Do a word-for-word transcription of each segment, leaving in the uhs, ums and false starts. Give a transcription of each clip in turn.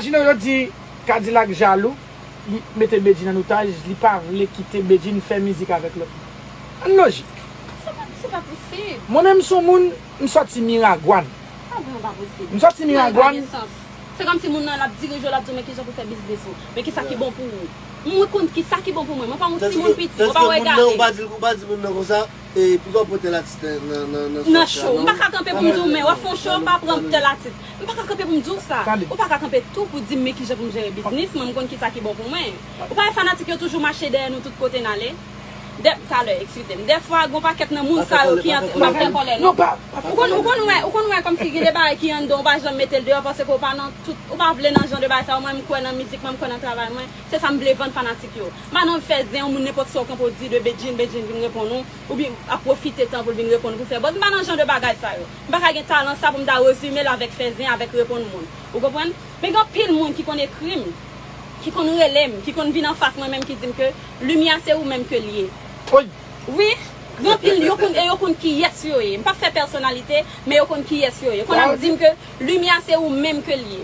Imajine'w yo di Kadilak jalou, li mete Bedjine an otaj, li pa vle kite Bedjine fè mizik avèk lòt moun. Ann lojik. Se pa, se pa posib. Mwen menm son moun, m sòti Miragwàn. Sa vrèman pa posib. M sòti Miragwàn. Se kòmsi moun nan l ap dirije w, l ap di w men kijan pou fè biznis ou. Men kisa ki bon pou ou. Mwen konn kisa ki bon pou mwen. Mwen pa yon timoun piti. Mwen pa wè gade. Ou pa di, ou pa di moun nan konsa. E piga w pran tèl atis nan nan nan nan show sa. M pa ka kanpe pou m di w men w ap fè yon show pa pran tèl atis. M pa ka kanpe pou m di w sa. Ou pa ka kanpe tou pou di m men kijan pou m jere biznis mwen, m konn kisa ki bon pou mwen. Ou pa wè fanatik yo toujou mache dèyè nou tout kote n ale. Dè, talè, eskize m. Dèfwa gon pakèt nan moun sa yo ki antre, m pa fè kòlè non. Ou konn ou konn wè, ou konn wè kòmsi gen de bagay ki anndan w pa janm mete l deyò paske w pa nan tout, ou pa vle nan jan de bagay sa yo. Mwen m kwè nan mizik mwen, m kwè nan travay mwen. Se sa m vle vann fanatik yo. M pa nan fè zen yon moun nenpòt sa w kanpe w di de Bedjine, Bedjine vin reponn ou, oubyen ap pwofite tan pou l vin reponn ou pou fè buzz. M pa nan jan de bagay sa yo. M pa ka gen talan sa pou m ta rezime l avèk fè zen, avèk reponn moun. Ou konprann? Men gen anpil moun ki konn ekri m, ki konn rele m, ki konn vin anfas mwen menm ki di m ke Limyè se ou menm ke l ye. Wi, gen anpil yo konn e yo konn kiyès yo ye. M p ap fè pèsonalite, men yo konn kiyès yo ye. Konn ap di m ke Limyè se ou menm ke l ye.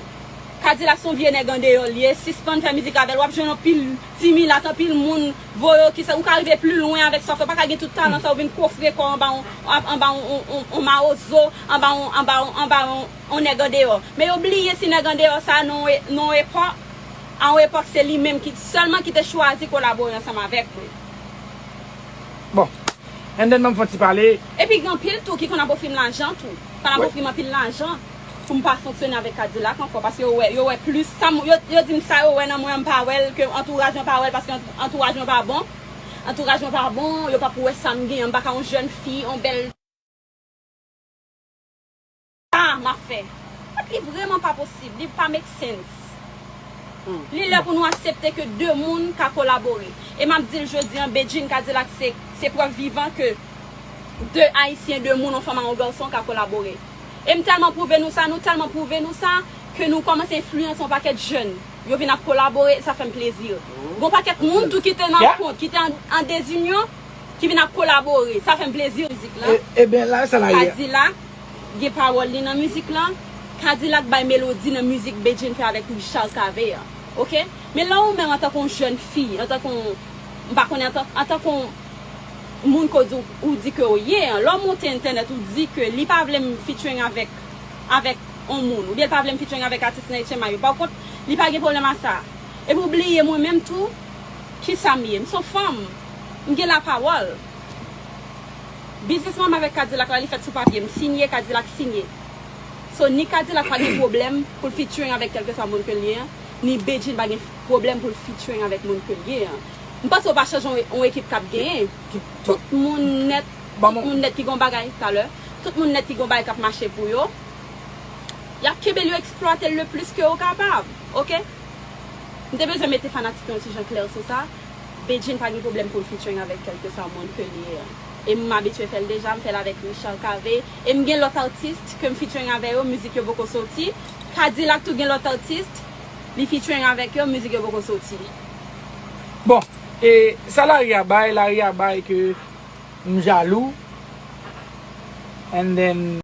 Kadilak se yon vye nèg andeyò l ye, sispann fè mizik avè l. W ap jwenn anpil ti milat, anpil moun voye w ki sa, ou ka rive pli lwen avèk sa w fè. Ou pa ka gen tout talan sa, ou vin kofre kò w anba yon, anba yon, yon, yon, yon mawozo, anba yon, anba yon, anba yon, yon nèg andeyò. Men yo bliye si nèg andeyò sa nan yon, nan yon epòk, a yon epòk se li menm ki, sèlman ki te chwazi kolabore ansanm avèk mwen. Bon. And then ban m fè yon ti pale. Epi gen anpil tou ki konn ap ofri m lajan tou. Konn ap ofri m anpil lajan pou m pa fonksyone avèk Kadilak ankò paske yo wè, yo wè plis sa m, yo, yo di m sa yo wè nan mwen an m pa wè l, ke antouraj mwen pa wè l paske ant- antouraj mwen pa bon. Antouraj mwen pa bon, yo p ap wè sa m genyen, m pa ka yon jèn fi, yon bèl sa m ap fè. Li vrèman pa posib, li pa make sense. Li lè pou nou aksepte ke de moun ka kolabore. E m ap di l jodi an, Bedjine Kadilak se, se prèv vivan ke de Ayisyen, de moun, yon fanm a yon gason ka kolabore. E m tèlman pwouve nou sa, nou tèlman pwouve nou sa, ke nou kòmanse enfliyanse yon pakèt jèn. Yo vin ap kolabore, e sa fè m plezi. Gon pakèt moun tou ki te nan kont, ki te an, an dezinyon, ki vin ap kolabore. Sa fè m plezi. Mizik lan. E, ebyen, la, sa la ye. Kadilak gen pawòl li nan mizik lan. Kadilak bay melodi nan mizik Bedjine fè avèk Richard Cavé an. Oke? Men lè ou menm antanke yon jèn fi, antanke yon, m pa konnen, antan, antanke yon moun ke w di, ou di ke w ye an, lè w monte entènèt, ou di ke li pa vle m featuring avèk, avèk yon moun, oubyen li pa vle m featuring avèk atis nan H M I yo. Pa kont, li pa gen pwoblèm a sa. Epi w bliye mwen menm tou, kisa m ye? M se yon fanm, m gen lapawòl. Biznis mwen avèk Kadilak la, li fèt sou papye, m sinye, Kadilak sinye. So, ni Kadilak pa gen pwoblèm pou l featuring avèk kèlkeswa moun ke l ye an, ni Bedjine pa gen pwoblèm pou l featuring avèk moun ke l ye an. M panse w pa chanje yon, yon ekip k ap genyen. Tout moun nèt, tout moun nèt ki gen yon bagay talè, tout moun nèt ki gen yon bagay k ap mache pou yo, y ap kenbe l, yo eksplwate l le plis ke yo kapab. Oke? M te bezwen mete fanatik yo yon ti jan klè sou sa. Bedjine pa gen pwoblèm pou l featuring avèk kèlkeswa moun ke l ye an. E m abitye fè l deja, m fè l avèk Richard Cavé. E m gen lòt atis ke m featuring avè yo, mizik yo poko soti. Kadilak tou gen lòt atis, li featuring avèk yo, mizik yo poko soti. Bon, e sa lari a bay, lari a bay ke m jalou. And then